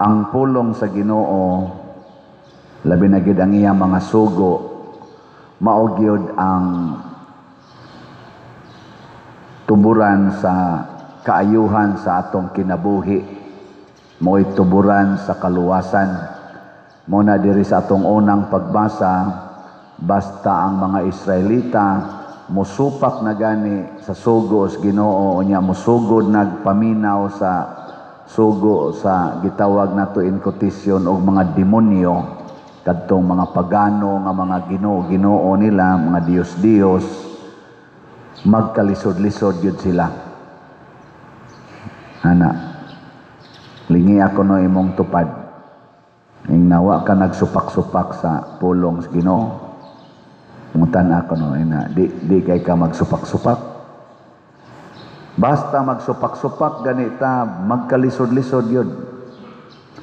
Ang pulong sa Ginoo, labi na gid ang iyang mga sugo, mao gyud ang tuburan sa kaayuhan sa atong kinabuhi, mo'y tuburan sa kaluwasan. Mo na diri sa atong unang pagbasa, basta ang mga Israelita musupak na gani sa sugo sa Ginoo, unya musugod nagpaminaw sa sugo sa gitawag nato in quotation og mga demonyo, kadtong mga pagano nga mga Ginoo-Ginoo nila, mga Diyos-Diyos, magkalisod-lisod yun sila. Ana, lingi ako no imong tupad. Ing nawa ka nagsupak-supak sa pulong sa Ginoo. Pangutan ako no, ina, di kay ka magsupak-supak. Basta magsupak-supak ganita, magkalisod-lisod yun.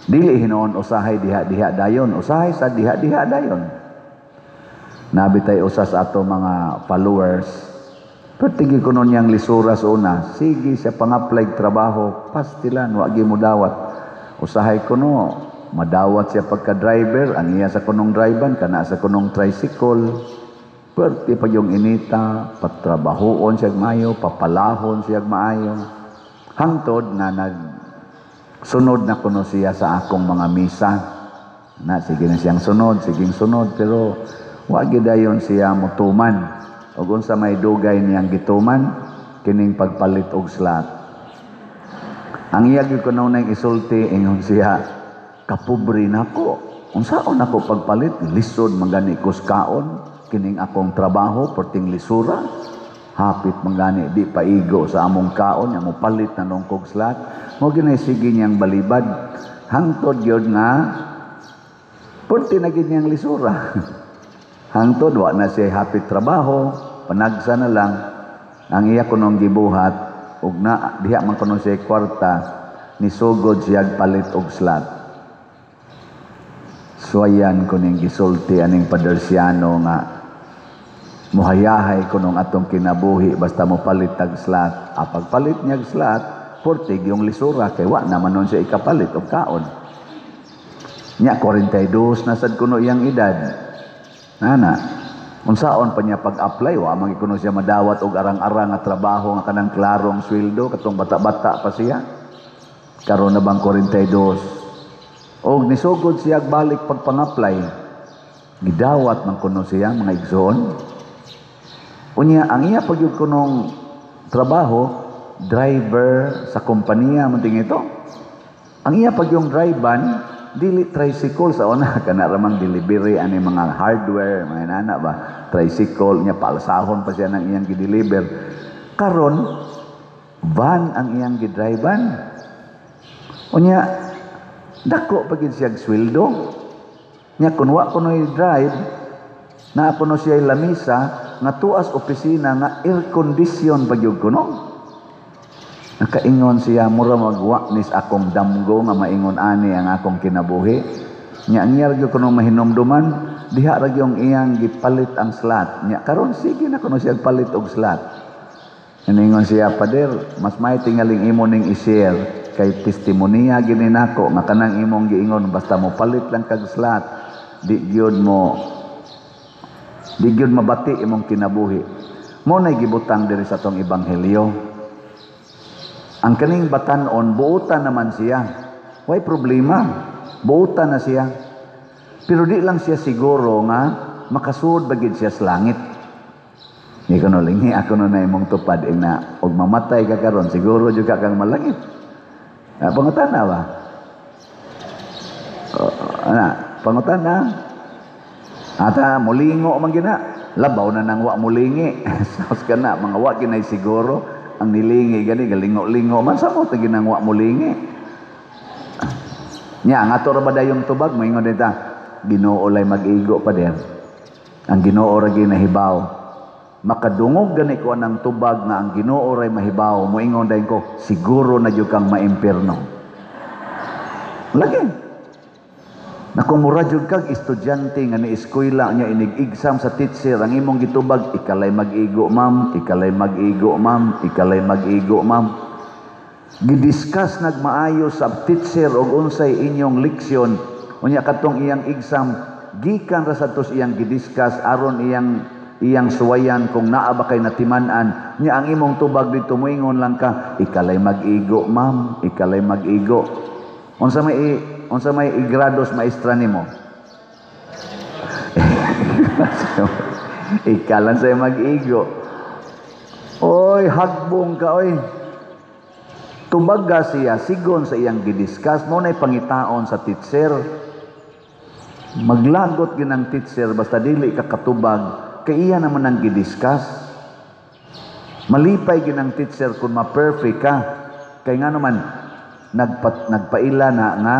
Dili hinuon usahay diha-diha dayon, usahay sa diha-diha dayon. Nabitay usa sa ato mga followers. Pero tige kuno niyang lisura sa una, sige siya pang-apply trabaho, pastilan, wa mo dawat. Usahay kuno, madawat siya pagka-driver, ang iya sa kunong driver, kana sa kunong tricycle. Perti pa yung inita, patrabahoon siya maayo, papalahon siya maayo. Hangtod nga nag sunod na kuno siya sa akong mga misa. Na sige na siyang sunod, siging sunod, pero wa gyud siya mutuman. Ug unsa may dugay niyang gituman kining pagpalit og slot. Ang iya gyud kuno nang isulti, ingon siya, "Kapobre nako. Unsaon nako pagpalit? Lisod man gani kos kaon, kining akong trabaho perting lisura. Hapit man gani di paigo sa among kaon, nya mo palit na nung kog slot." Mo ginay sige niyang balibad. Hangtod gyud nga perti na gyud niyang lisura. Hangtod wa na siya hapit trabaho, panagsa na lang. Ang iya kunong gibuhat ug na diha man kuno siya kwarta, nisugod siya palit og slot. Suwayan ko ning gisulti aning Padersiano nga muhayahay kunong atong kinabuhi basta mo palit tag slot. A pagpalit niya slot, portig yung lisura kay wa naman nun siya ikapalit og kaon. Nya 42 na sad kuno iyang edad. Nana, unsaon pa niya pag-apply, wa man kuno siya madawat og arang-arang nga trabaho nga kanang klarong sweldo katong bata-bata pa siya. Karon na bang 42? Og nisugod siya balik pagpang-apply. Gidawat man kuno siya, mga igsoon. Unya ang iya pagyud kunong trabaho, driver sa kompanya man ting ito. Ang iya pagyong drive-an, dili tricycle sa una, kana ramang delivery ani mga hardware, mga nana ba, tricycle niya, palsahon pa siya ng iyang gi-deliver. Karon van ang iyang gi-drive-an. Unya dako pa gid siya sweldo. Nya kun wa kuno drive, naa kuno siya lamisa nga tuas opisina nga air condition pa gyud kuno. Nakaingon siya, "Mura magwa nis akong damgo nga maingon ani ang akong kinabuhi." Nya ang iya gyud kuno mahinumduman, diha ra gyud iyang gipalit ang slot. Nya karon sige na kuno siya palit og slot. Ningon siya, "Pader, mas may tingaling imo ning i-share kay testimonya gini nako nga kanang imong giingon basta mo palit lang kag slot, di gyud mabati imong kinabuhi." Mo nay gibutang diri sa atong ebanghelyo. Ang kaning batanon, buutan naman siya. Way problema. Buutan na siya. Pero di lang siya siguro nga makasuod ba gid siya sa langit. Ni kono lingi ako no na imong tupad ing na og mamatay ka karon, siguro jud ka kang malangit. Ah, pangutana ba? Oh, ana, pangutana. Ata mulingo man gina. Labaw na nang wa mulingi. Sos kana mga wa ginay siguro ang nilingi gani galingo-lingo man sa mo ginang wa mulingi. Nya ang ato ra ba dayong tubag, moingon dita, "Ginoo lay mag-igo pa din. Ang Ginoo ra ginahibaw." Makadungog gani ko anang tubag nga ang Ginoo ray mahibaw, moingon dayon ko, siguro na jud kang maimpierno. Lagi. Na kung mura jud kag estudyante nga ni eskwela niya inig-exam sa teacher, ang imong gitubag, "Ikalay mag-igo, ma'am, ikalay mag-igo, ma'am, ikalay mag-igo, ma'am." Gidiscuss nagmaayo sa teacher og unsay inyong leksyon. Unya katong iyang exam gikan ra sad to sa iyang gidiscuss aron iyang iyang suwayan kung naa ba kay natiman-an. Nya ang imong tubag dito, moingon lang ka, "Ikalay mag-igo, ma'am, ikalay mag-igo." Unsa may igrados maestra nimo? Ikalan say mag-igo. Oy, hagbong ka oy. Tubaga siya sigon sa iyang gidiscuss. Mo nay pangitaon sa teacher. Maglagot ginang teacher basta dili ka katubag kay iya naman ang gidiscuss. Malipay ginang teacher kung ma-perfect ka. Kay nga naman nagpaila na nga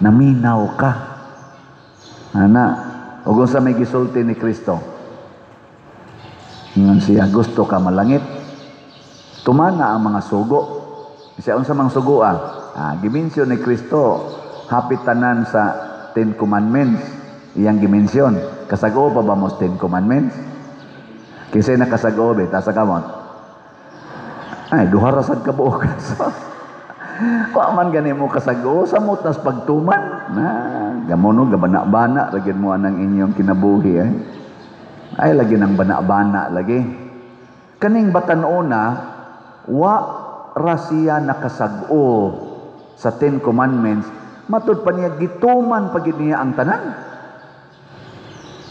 naminaw ka. Ana, ug unsa may gisulti ni Kristo? Ingon siya, "Gusto ka malangit? Tumana ang mga sugo." Siya, unsa mang sugo ah? Ah, gimensyon ni Kristo hapit tanan sa Ten Commandments. Iyang gimensyon. Kasago pa ba mo sa Ten Commandments? Kinsay nakasag-o be, taas kamot. Ay, duha ra sad ka buok. Wa man gani mo kasago sa nas pagtuman. Na, gamono gabana-bana ra gyud mo anang inyong kinabuhi eh. Ay lagi nang bana-bana lagi. Kaning batan-ona, wa ra siya nakasag-o sa Ten Commandments, matud pa niya gituman pa gyud niya ang tanan.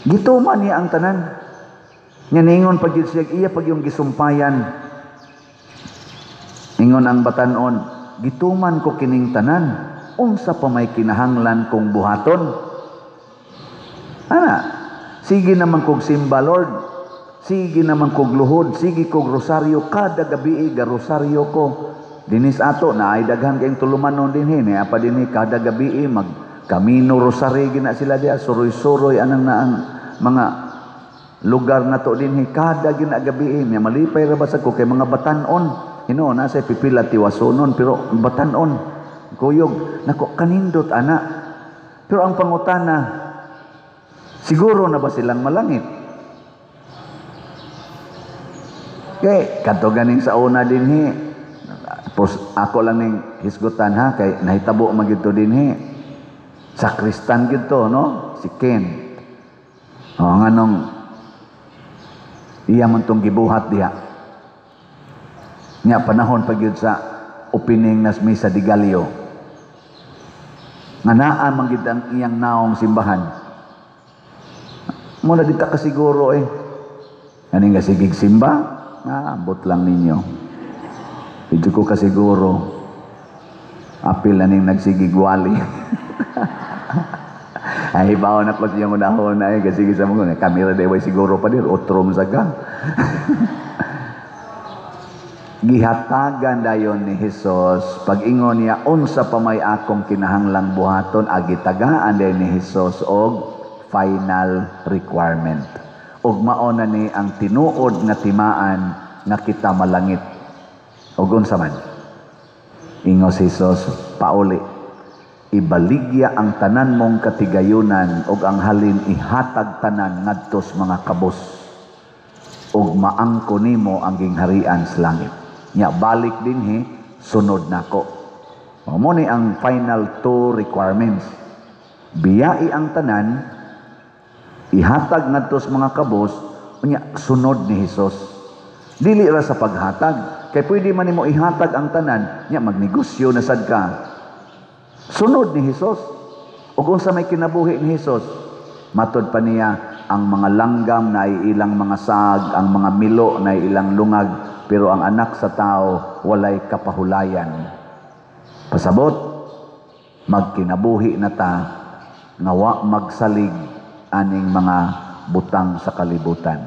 Gituman niya ang tanan. Nga ningon pa gyud siya, iya pa yung gisumpayan. Ingon ang batan-on, "Gituman ko kining tanan, unsa pa may kinahanglan kong buhaton? Ana, sige naman kog simba, Lord. Sige naman kog luhod, sige kog rosaryo, kada gabi ga rosaryo ko." Dinis ato na ay daghan kayong tulumanon dinhi, ni apa dinhi kada gabi mag kamino rosaryo gina sila diha, suroy-suroy anang naang mga lugar na to dinhi kada gina gabi. Nya malipay ra ba sa ko kay mga batan-on. Hinuon na sa pipila tiwasonon pero batan-on. Kuyog nako kanindot ana. Pero ang pangutana, siguro na ba silang malangit? Kay kadto ganing sa una dinhi, pos ako lang ning hisgutan ha kay nahitabo man gyud to dinhi. Sakristan gyud to, no? Si Ken. O nganong iya man tong gibuhat diha. Nya panahon pa gyud sa opening nas misa di Galio. Nga naa man gyud ang iyang naong simbahan. Muna dita ka siguro eh. Kaning nga sigig simba, naabot lang ninyo. Medyo ko kasiguro apil na ning nagsigig wali. Ay baon na ko siyang unahon ay kasi sa mga kamera dewa siguro pa dir otro mo sa ka. Gihatagan dayon ni Hesus pag-ingon niya, "Unsa pa may akong kinahanglang buhaton?" Agitagaan dayon ni Hesus og final requirement. Ug mao na ni ang tinuod nga timaan nga kita malangit. Ug unsa man? Ingon si Hesus, "Pauli, ibaligya ang tanan mong katigayunan ug ang halin ihatag tanan ngadto sa mga kabos ug maangko nimo ang gingharian sa langit. Nya balik dinhi, sunod nako." Mo ni ang final two requirements. Biyai ang tanan, ihatag ngadto sa mga kabos, unya sunod ni Hesus. Dili ra sa paghatag, kay pwede man nimo ihatag ang tanan, nya magnegosyo na sad ka. Sunod ni Hesus. Ug unsa may kinabuhi ni Hesus? Matod pa niya, ang mga langgam na ilang mga sag, ang mga milo na ilang lungag, pero ang anak sa tao walay kapahulayan. Pasabot, magkinabuhi na ta nga wa magsalig aning mga butang sa kalibutan.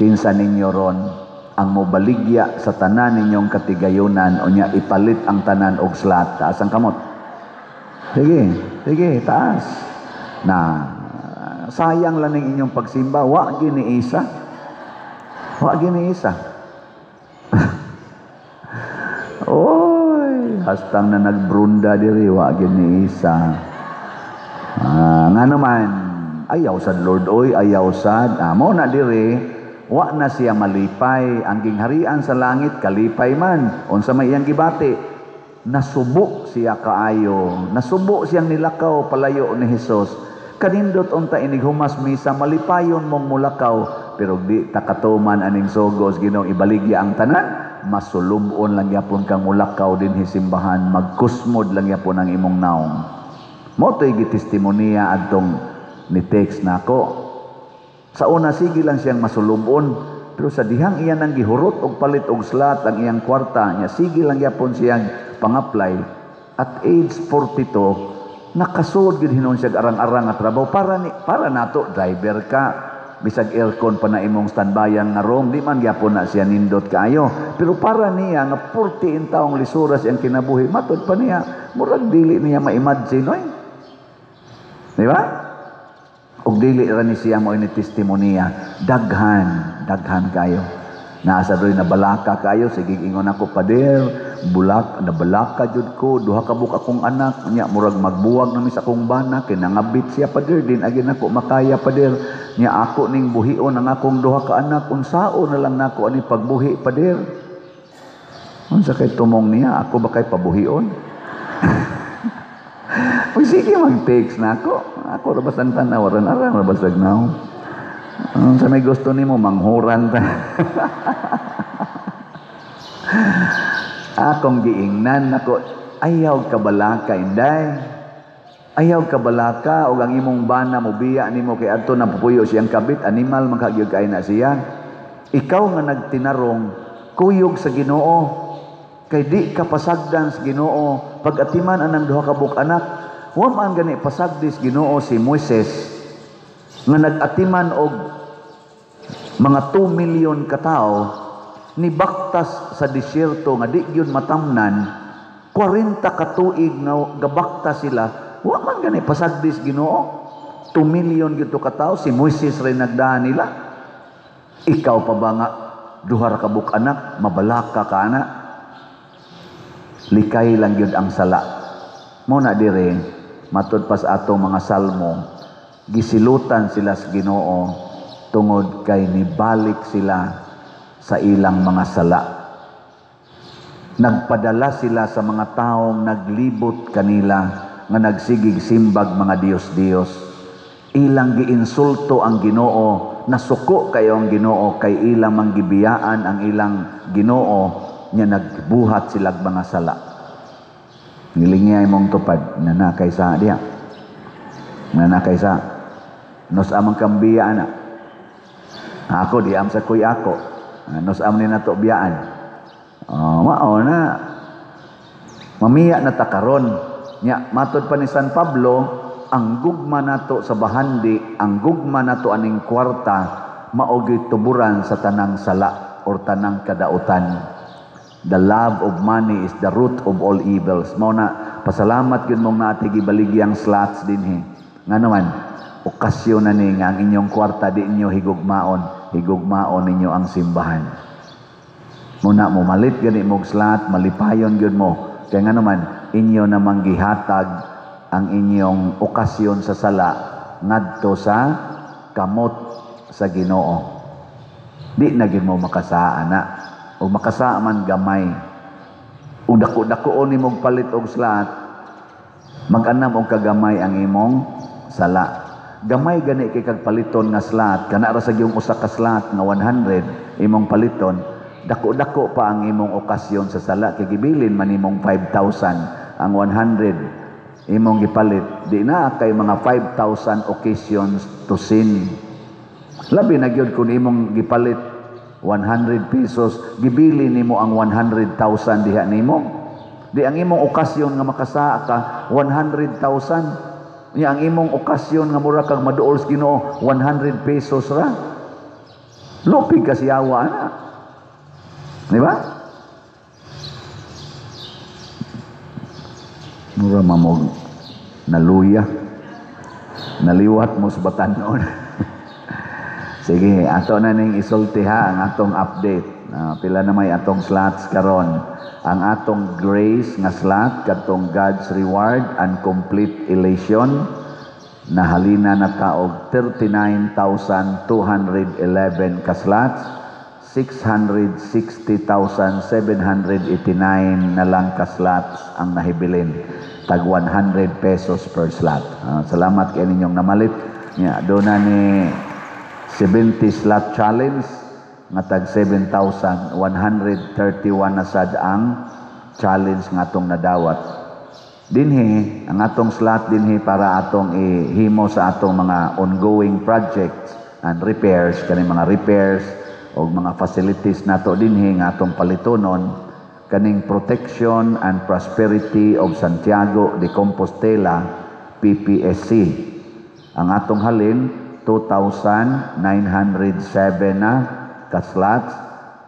Kinsa ninyo ron ang mobaligya sa tanan ninyong katigayunan unya ipalit ang tanan og slat? Taas ang kamot. Sige, sige, taas. Na sayang lang ning inyong pagsimba, wa gini isa. Wa gini isa. Oy, hastang na nagbrunda diri wa gini isa. Nga naman ayaw sad Lord oy, ayaw sad. Mo na diri Wa na siya malipay. Ang gingharian sa langit kalipay man. Unsa may iyang gibati? Nasubo siya kaayo. Nasubo siyang nilakaw palayo ni Hesus. Kanindot unta inig humas misa, malipayon mong mulakaw, pero di ta katuman aning sugos Ginoo, ibaligya ang tanan, masulubon lang yapon kang mulakaw dinhi simbahan, magkusmod lang yapon ang imong naong. Mo to'y gitestimonya adtong ni text nako. Sa una sige lang siyang masulubon, pero sa dihang iyan ang gihurot og palit og slot ang iyang kwarta niya, sige lang yapon siyang pang-apply. At age 42, nakasuod gyud hinuon siya arang-arang nga trabaho. Para nato, driver ka, bisag aircon pa na imong standbyan nga room, di man gyapon na siya nindot kaayo. Pero para niya nga 40 taong lisura siyang kinabuhi, matud pa niya, murag dili niya ma-imagine, oy. Di ba? Og dili ra ni siya mo ini testimonya. Daghan, daghan kayo. Naa sa doy nabalaka kayo, sige ingon ako, "Pader, bulak, nabalaka jud ko, duha ka buok akong anak, nya murag magbuwag na mi sa akong bana, kay nangabit siya, pader, din agin ako makaya, pader. Nya ako ning buhion ang akong duha ka anak, unsao na lang nako ani pagbuhi, pader?" Unsa kay tumong niya, ako ba kay pabuhion? Uy, sige mag-text na ako. Ako ra basang tanaw, aran ra basag naw. Sa may gusto nimo manghuran ta. Akong giingnan nako, ayaw kabalaka, inday. Ayaw kabalaka og ang imong bana mobiya nimo kay adto na pupuyo siyang kabit, animal man kagyud kay na siya. Ikaw nga nagtinarong, kuyog sa Ginoo kay di ka pasagdan sa Ginoo pag-atiman anang duha ka buok anak. Wa man gani pasagdi sa Ginoo si Moises nga nag-atiman og mga 2 million katao, nibaktas sa disyerto nga di gyud matamnan, 40 ka tuig nga gabaktas sila, wa man gani pasagdi sa Ginoo. 2 million gyud to katao, si Moises ray nagdaan nila. Ikaw pa ba nga duha ra ka buok anak, mabalaka ka ana? Likay lang gyud ang sala. Mo na dire matud pa sa atong mga salmo, gisilutan sila sa Ginoo tungod kay nibalik sila sa ilang mga sala. Nagpadala sila sa mga taong naglibot kanila nga nagsigig simbag mga Diyos-Diyos. Ilang giinsulto ang Ginoo, nasuko kayo ang Ginoo kay ilang manggibiyaan ang ilang Ginoo, nya nagbuhat silag mga sala. Nilingiyay mong tupad, nanakay sa diya. Nanakay sa nos amang kambiya ana. Ako di am sa kuy ako. Nos am ni nato biyaan. Oh, mao na. Mamiya na takaron. Nya matod pa ni San Pablo, ang gugma nato sa bahandi, ang gugma nato aning kwarta, mao gyud tuburan sa tanang sala or tanang kadautan. The love of money is the root of all evils. Mao na pasalamat gyud mong naati gibaligyang slots dinhi. Ngano man, okasyon na ni nga ang inyong kwarta di inyo higugmaon, higugmaon ninyo ang simbahan. Muna mo malit gani mog slot, malipayon gyud mo. Kay ngano man, inyo namang gihatag ang inyong okasyon sa sala ngadto sa kamot sa Ginoo. Di na gyud mo makasaa na. O makasaa man gamay. Ug dako-dakoon nimo palit og slot, mag-anam og kagamay ang imong sala. Gamay gani kay kag paliton nga slot, kana ra sa gyung usa ka slot nga 100 imong paliton, dako-dako pa ang imong okasyon sa sala kay gibilin man imong 5,000 ang 100 imong gipalit, di na kay mga 5,000 occasions to sin. Labi na gyud kung imong gipalit 100 pesos, gibili nimo ang 100,000 diha nimo. Di ang imong okasyon nga makasaa ka 100,000. Nya ang imong okasyon nga mura kag maduol sa Ginoo 100 pesos ra. Lupig ka siyawa na. Di ba? Mura mamog naluya. Naliwat mo sa batanon. Sige, ato na ning isulti ha ang atong update. Pila na may atong slots karon. Ang atong grace nga slot kadtong God's reward and complete elation Nahalina na ta og 39,211 ka slots, 660,789 na lang ka slots ang nahibilin, tag 100 pesos per slot. Salamat kay ninyong namalit. Nya do na ni 70 slot challenge nga tag 7,131 na sad ang challenge nga atong nadawat. Dinhi ang atong slot dinhi para atong ihimo sa atong mga ongoing projects and repairs, kani mga repairs o mga facilities nato dinhi nga atong palitonon, kaning Protection and Prosperity of Santiago de Compostela, PPSC. Ang atong halin 2,907 na ka-slots,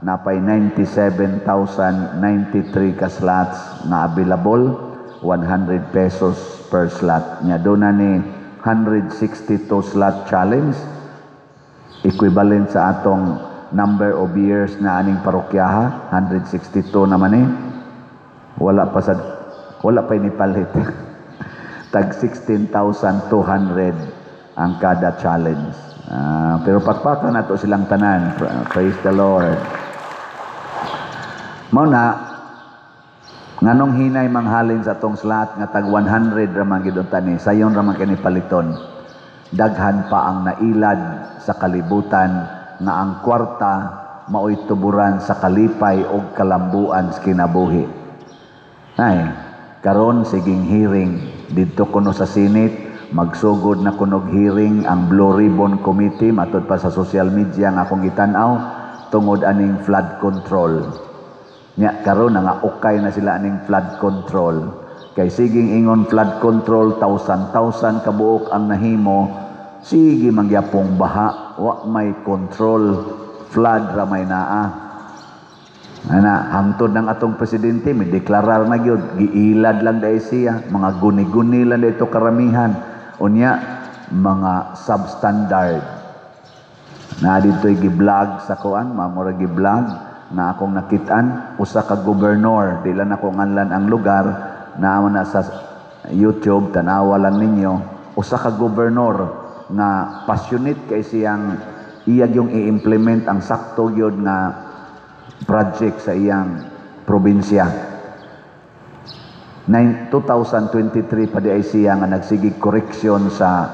napay 97,093 ka-slots na available, 100 pesos per slot. Nya do na ni 162 slot challenge, equivalent sa atong number of years na aning parokyaha, 162 naman eh. Wala pa sa wala pa inipalit. Tag 16,200 ang kada challenge. Pero pakpakan nato silang tanan. Praise the Lord. Mao na nganong hinay manghalin sa atong slot nga tag 100 ra man gid unta ni, sayon ra man kini paliton. Daghan pa ang nailad sa kalibutan nga ang kwarta maoy tuburan sa kalipay og kalambuan sa kinabuhi. Ay, karon siging hearing didto kuno sa Senate, magsugod na kunog hearing ang Blue Ribbon Committee, matud pa sa social media nga akong gitan-aw, tungod aning flood control. Nya karon nga ukay na sila aning flood control. Kay siging ingon flood control, thousand thousand kabuok ang nahimo, sige mangyapong baha, wa may control, flood ra may naa. Ana, hangtod ng atong presidente may deklarar na gyud, giilad lang dahil siya, mga guni-guni lang dito karamihan. Unya mga substandard. Na dito'y gi-vlog sa kuan, mamura gi-vlog na akong nakitaan usa ka gobernador, di lang ako nganlan ang lugar, naa man na sa YouTube, tanawa lang ninyo, usa ka gobernador nga passionate kay siyang iya yung i-implement ang sakto gyud nga project sa iyang probinsya. 2023 pa di ay siya nga nagsigig correction sa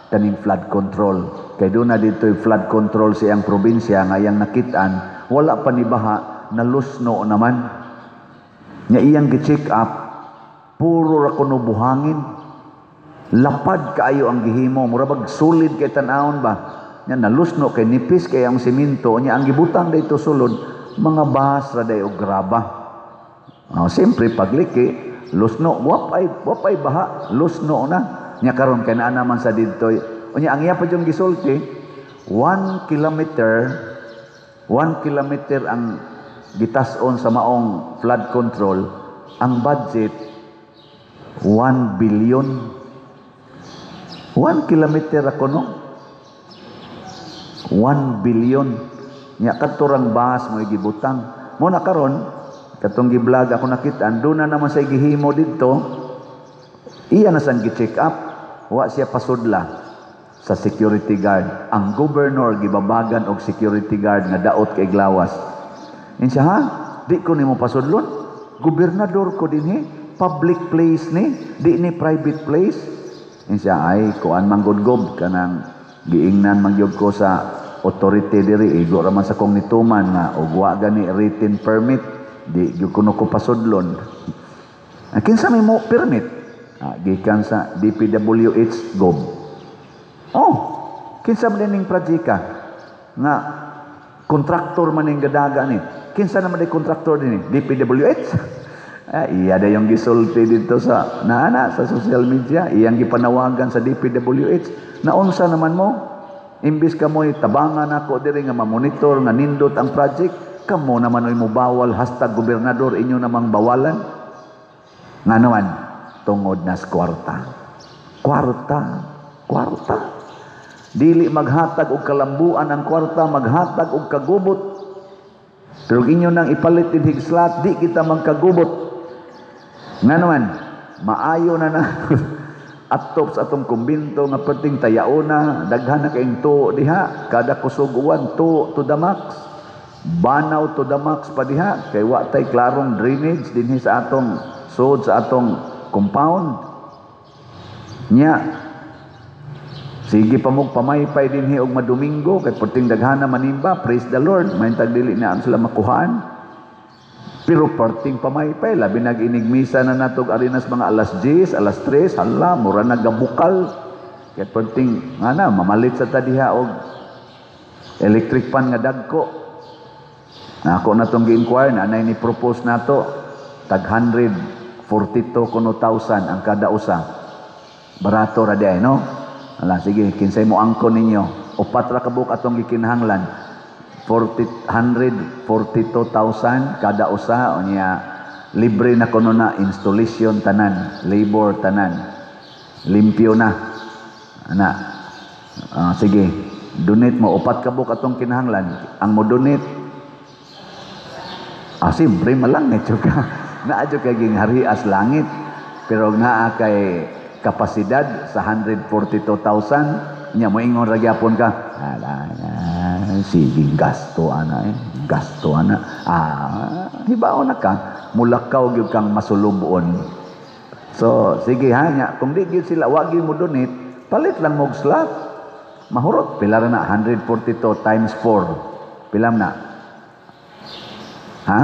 kaning flood control. Kay doon na dito yung flood control sa iyang probinsya nga iyang nakitaan, wala pa ni baha, nalusno naman. Nga iyang gi-check up, puro ra kuno buhangin. Lapad kaayo ang gihimo, mura bag solid kay tan-awon ba. Nya nalusno kay nipis kay ang simento, nya ang gibutang dito sulod, mga bahas ra day og graba. Oh, siyempre pagliki, lusno, wapay baha, lusno na. Nya karon kay naa naman sa didto. Unya ang iya pa yung gisulti, 1 kilometer, 1 kilometer ang gitas-on sa maong flood control, ang budget 1 billion. 1 kilometer ako no? 1 billion. Nya kadto rang bahas mo gibutang. Mo na karon katong gi-vlog ako nakitaan, doon na naman sa gihimo didto, iya na sang gi-check up, wa siya pasudla sa security guard. Ang governor gibabagan og security guard nga daot kay glawas. Insa ha? Di ko nimo pasudlon. Gobernador ko dinhi, public place ni, di ni private place. Insa ay kuan man gud gob, kanang giingnan man gyud ko sa authority diri, igo ra man sa kong nituman nga og wa gani written permit, di gyud kuno ko pasudlon. Ah, kinsa may mo permit? Ah, gikan sa DPWH gob. Oh, kinsa man ning projecta nga kontraktor man ning gadaga ni? Kinsa naman di kontraktor dinhi? DPWH? Ah, iya da yung gisulti dito sa naana sa social media, iyang gipanawagan sa DPWH. Naunsa naman mo? Imbis ka mo'y tabangan ako diri nga mamonitor nga nindot ang project, kamo naman oy mobawal, #gobernador inyo namang bawalan. Nga naman, tungod nas kwarta. Kwarta, kwarta. Dili maghatag og kalambuan ang kwarta, maghatag og kagubot. Pero inyo nang ipalit din higslat, di kita magkagubot. Nga naman, maayo na na. Atop sa atong kumbinto nga perting tayaona, daghan na kaayong tuo diha, kada kusog uwan, tuo to the max. Banaw to the max pa diha kay wa tay klarong drainage dinhi sa atong sud sa atong compound. Nya sige pa mo pamaypay dinhi og madomingo kay perting daghana manimba, praise the Lord, mahintag dili na sila makuhaan. Pero perting pamaypay, labi nag inigmisa na natog arinas mga alas 10, alas 3, hala, mura nagabukal. Kaya perting, nga na, mamalit sa ta diha og electric fan nga dagko. Na ako na tong gi-inquire, na anay ni propose nato, tag 142 kuno thousand ang kada usa. Barato ra di ay, no? Ala, sige, kinsay mo angkon ninyo. Upat ra kabuk atong gikinahanglan. 40, 142,000 kada usa, unya libre na kuno na installation tanan, labor tanan. Limpyo na. Ana. Ah, sige, donate mo, upat ka buok atong kinahanglan. Ang mo donate, ah, siyempre malangit jud ka. Naa jud kay gingharias langit. Pero naa kay kapasidad sa 142,000, nya moingon ra gyapon ka. Ala, sige, gasto ana eh. Gasto ana. Ah, hibaon na ka, mulakaw gyud kang masulubon. So, sige ha, nya, kung di gyud sila, wa gyud mo donate, palit lang mo og slot. Mahurot, pila ra na 142 times 4. Pila na? Ha?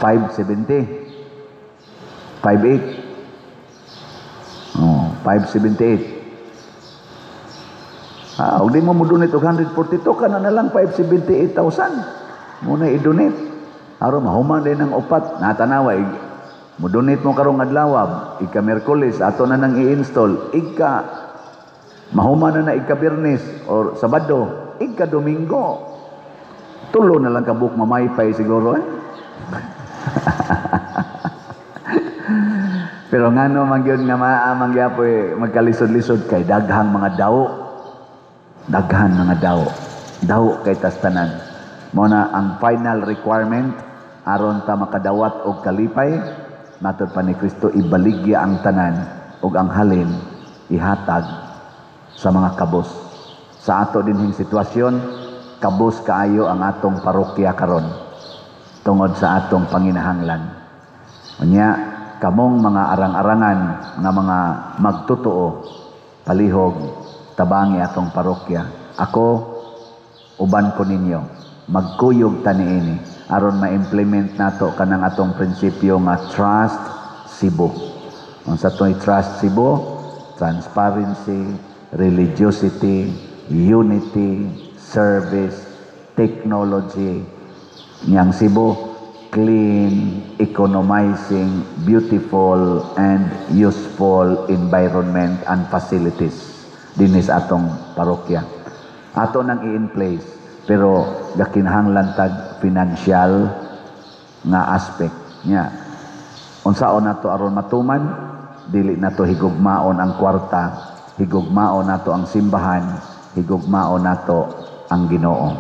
570. 58. Oh, 578. Ah, og di mo mo-donate og 142 kana na lang 578,000. Mo na i-donate. Aron mahuman din ang upat. Natanawa, mo-donate mo karong adlaw, ika Miyerkules ato na nang i-install, ika mahuman na na ika Biyernes or Sabado, ika Domingo. Tulo na lang kabuk mamaypay siguro eh. Pero ngano man gyud nga maa man gyapoy magkalisod-lisod kay daghang mga dawo. Daghan mga dawo. Dawo kay tas tanan. Mao na ang final requirement aron ta makadawat og kalipay, matod pa ni Kristo, ibaligya ang tanan ug ang halin ihatag sa mga kabos. Sa ato dinhing sitwasyon, kabos kaayo ang atong parokya karon tungod sa atong panginahanglan. Unya, kamong mga arang-arangan nga mga magtotoo, palihog tabangi atong parokya. Ako, uban ko ninyo, magkuyog ta niini aron ma-implement nato kanang atong prinsipyo nga Trust Cebu. Unsa to'y Trust Cebu? Transparency, religiosity, unity, service, technology. Niyang Cebu, clean, economizing, beautiful, and useful environment and facilities dinhi sa atong parokya. Ato nang i-in place, pero gakinahanglan tag financial nga aspect niya. Unsaon nato aron matuman, dili nato higugmaon ang kwarta, higugmaon nato ang simbahan, higugmaon nato ang Ginoo.